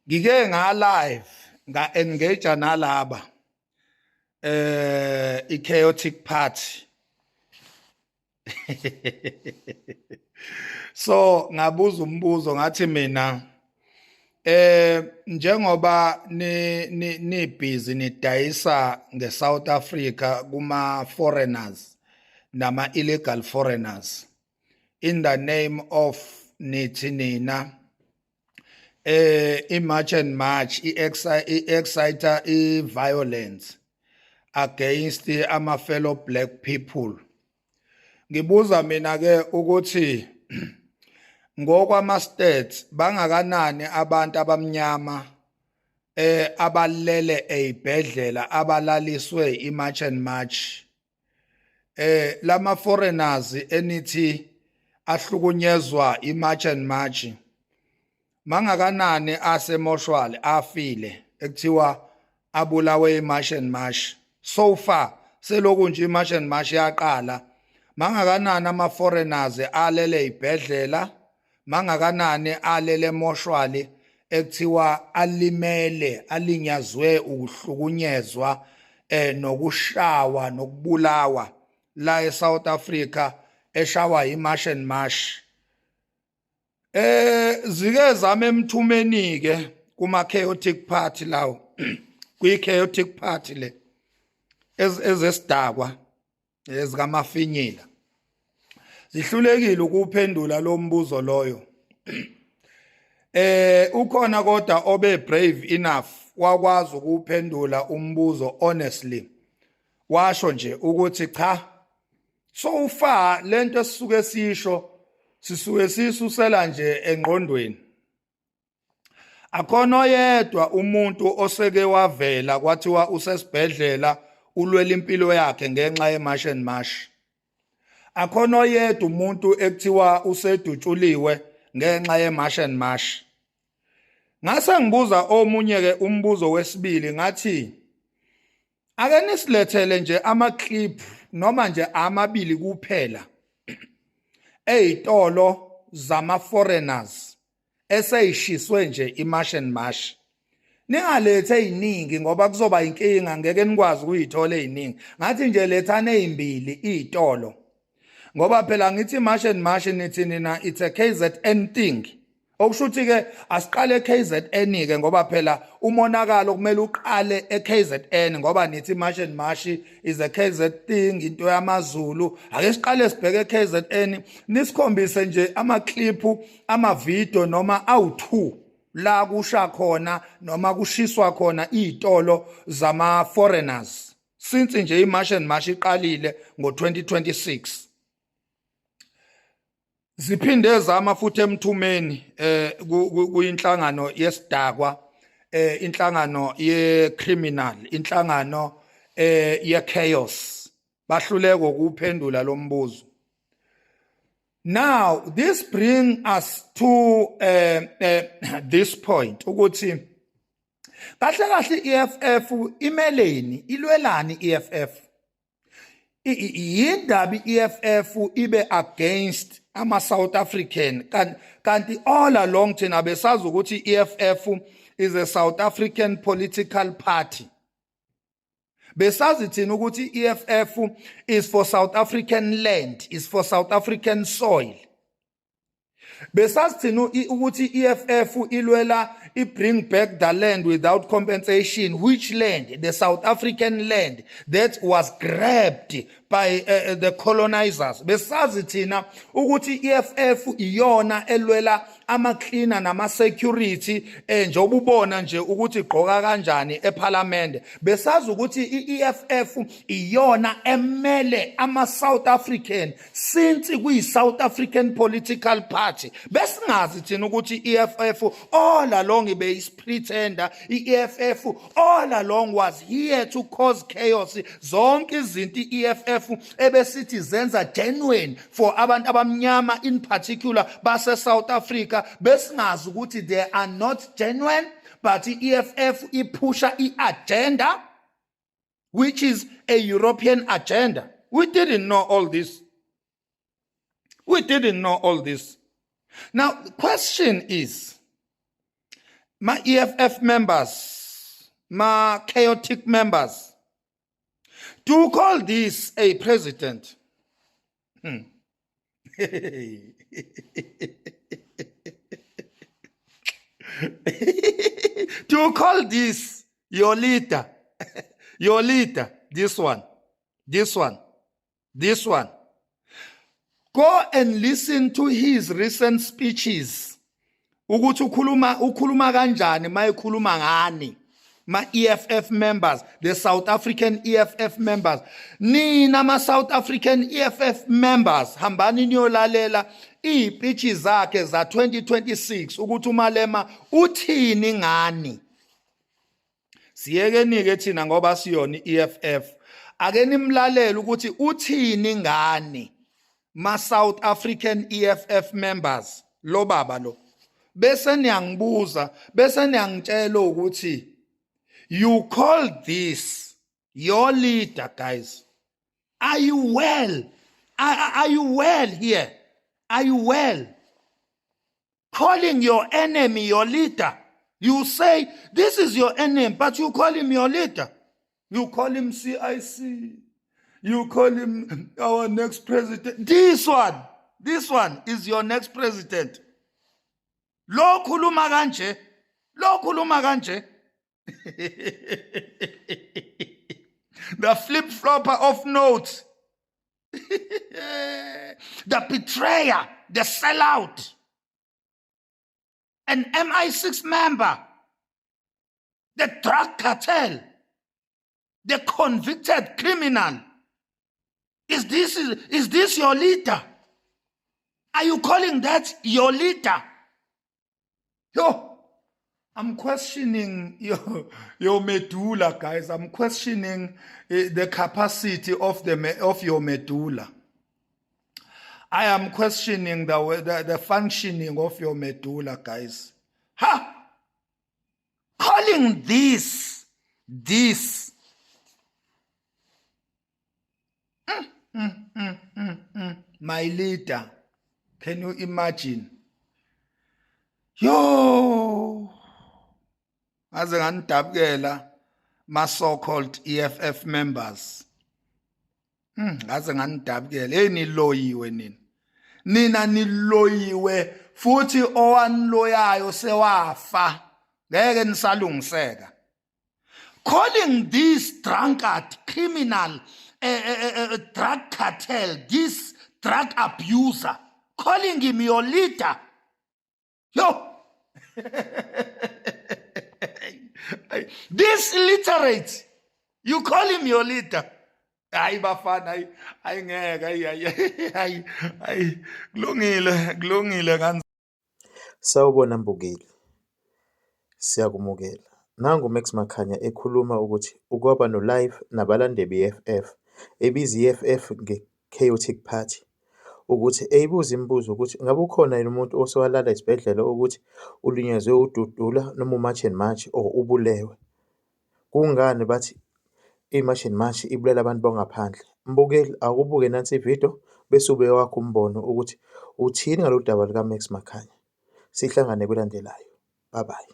Ngike nga live nga engage nalaba i chaotic party. So ngabuza umbuzo, ngathi mina, njengoba ni ni busy nidayisa ngeSouth Africa kuma foreigners nama illegal foreigners in the name of, nithi nina, i-March and March i-exciter i-violence against ama fellow black people, ngibuza mina ke ukuthi ngokwama stats bangakanani abantu abamnyama abalele ezibhedlela, abalaliswe i-March and March, lama foreigners enithi ahlukunyezwa i-March and March, mangakanani asemoshwali afile ekuthiwa abulawe i-March and March? So far seloku nje i-March and March yaqala, mangakanani ama foreigners alele ibhedlela, mangakanani alele emoshwali ekuthiwa alimele, alinyazwe ukuhlukunyezwa nokushawa nokubulawa la eSouth Africa, eshawa iMarch and March? Zike zama emthumeni ke kuma chaotic party lawo, kwi chaotic party le ezesidakwa ezikamafinyila, zihlulekile ukuphendula lo mbuzo loyo. Ukhona kodwa obe brave enough wakwazi ukuphendula umbuzo honestly, washo nje ukuthi cha, so far lento esisuke sisho sisuke sisusela nje engqondweni, akhona oyedwa umuntu oseke wavela kwathiwa usesibhedlela ulwela impilo yakhe ngenxa yeMarch and March, akhona oyedwa umuntu ekuthiwa usedutshuliwe ngenxa yeMarch and March. Ngase ngibuza omunye ke umbuzo wesibili, ngathi ake nisilethele nje ama clip noma nje amabili kuphela ezitolo zama foreigners eseyishiswe nje iMarch and March. Ningalethe eziningi ngoba kuzoba inkinga, ngeke nikwazi ukuyithola eziningi. Ngathi nje lethane ezimbili izitolo, ngoba phela ngithi March and March, nithi nina it's a KZN thing, okusho ukuthi ke asiqale eKZN ke, ngoba phela umonakalo kumele uqale eKZN, ngoba nithi March and March is a KZ thing, into yamaZulu. Ake siqale sibheke eKZN, nisikhombise nje ama clip, ama video noma awu2 la kusha khona noma kushiswa khona izitolo zama foreigners since nje iMarch and March iqalile ngo2026. Ziphinde zama futhi emthumeni kuyinhlangano yesidakwa, inhlangano ye criminal, inhlangano ye chaos, bahluleka ukuphendula lo mbuzo. Now this bring us to this point ukuthi kahle kahle iEFF imeleni, ilwelani iEFF? Yindaba iEFF ibe against ama South African, kanti all along thina besazi ukuthi iEFF is a South African political party? Besazi thina ukuthi iEFF is for South African land, is for South African soil? Besazi thina ukuthi iEFF ilwela i-bring back the land without compensation? Which land? The South African land that was grabbed by the colonizers. Besazi thina ukuthi iEFF iyona elwela ama cleaner nama security, njengoba ubona nje ukuthi igqoka kanjani eParliament? Besazi ukuthi iEFF iyona emele ama South African since kuyi South African political party? Besingazi thina ukuthi iEFF all along beyisipretender? iEFF all along was here to cause chaos. Zonke izinto iEFF ebesithi zenza genuine for abantu abamnyama, in particular base South Africa, besingazi ukuthi they are not genuine, but iEFF iphusha iagenda which is a European agenda? We didn't know all this. We didn't know all this. Now the question is, Ma EFF members, ma chaotic members. Do you call this a president? Do you call this your leader? Your leader, this one, this one, this one. Go and listen to his recent speeches. Ukuthi ukhuluma ukhuluma kanjani mayekhuluma ngani ma EFF members, the South African EFF members. Nina ma South African EFF members, hambani niyolalela izipitshi zakhe za 2026 ukuthi uMalema uthini ngani. Siyekeni ke thina ngoba siyona iEFF. Ake nimlalele ukuthi uthini ngani ma South African EFF members lo baba lo. Bese niyangibuza, bese niyangitshela ukuthi you call this your leader guys. Are you well? Are you well here? Are you well? Calling your enemy your leader. You say this is your enemy, but you call him your leader. You call him CIC. You call him our next president. This one is your next president. Lo khuluma kanje, lo khuluma kanje. The flip-flopper of notes. The betrayer, the sellout. An MI6 member, the drug cartel, the convicted criminal. Is this your leader? Are you calling that your leader? Yo, I'm questioning your medulla, guys. I'm questioning the capacity of your medulla. I am questioning the functioning of your medulla, guys. Ha! Calling this. My leader. Can you imagine? Yo! Ngaze nganidabukela ma so-called EFF members. Ngaze nganidabukela. Hey niloyiwe nina. Nina niloyiwe futhi owaniloyayo sewafa. Ngeke nisalungiseka. Calling this drunkard, criminal, drug cartel, this drug abuser, calling him your leader. Yo! This illiterate, you call him your leader. Hayi bafana, hayi hayi ngeke, hayi hayi hayi hayi kulungile, kulungile kanzi. Sawubona Mbukeli, siyakumukela. Nangu uMax Makhanya ekhuluma ukuthi ukwaba no-live nabalandeli be-EFF, ebiza i-EFF nge-chaotic party. Ukuthi eyibuza imibuzo ukuthi ngabe ukhona yini umuntu osewalala esibhedlela ukuthi ulinyazwe ududula noma u-March and March or ubulewe. Kungani bathi i-March and March ibulala abantu bangaphandle? Mbukeli, awubuke nansi ividiyo bese ubeka owakho umbono ukuthi uthini ngalolu daba lukaMax Makhanya. Sihlangane kwelandelayo. Bye bye.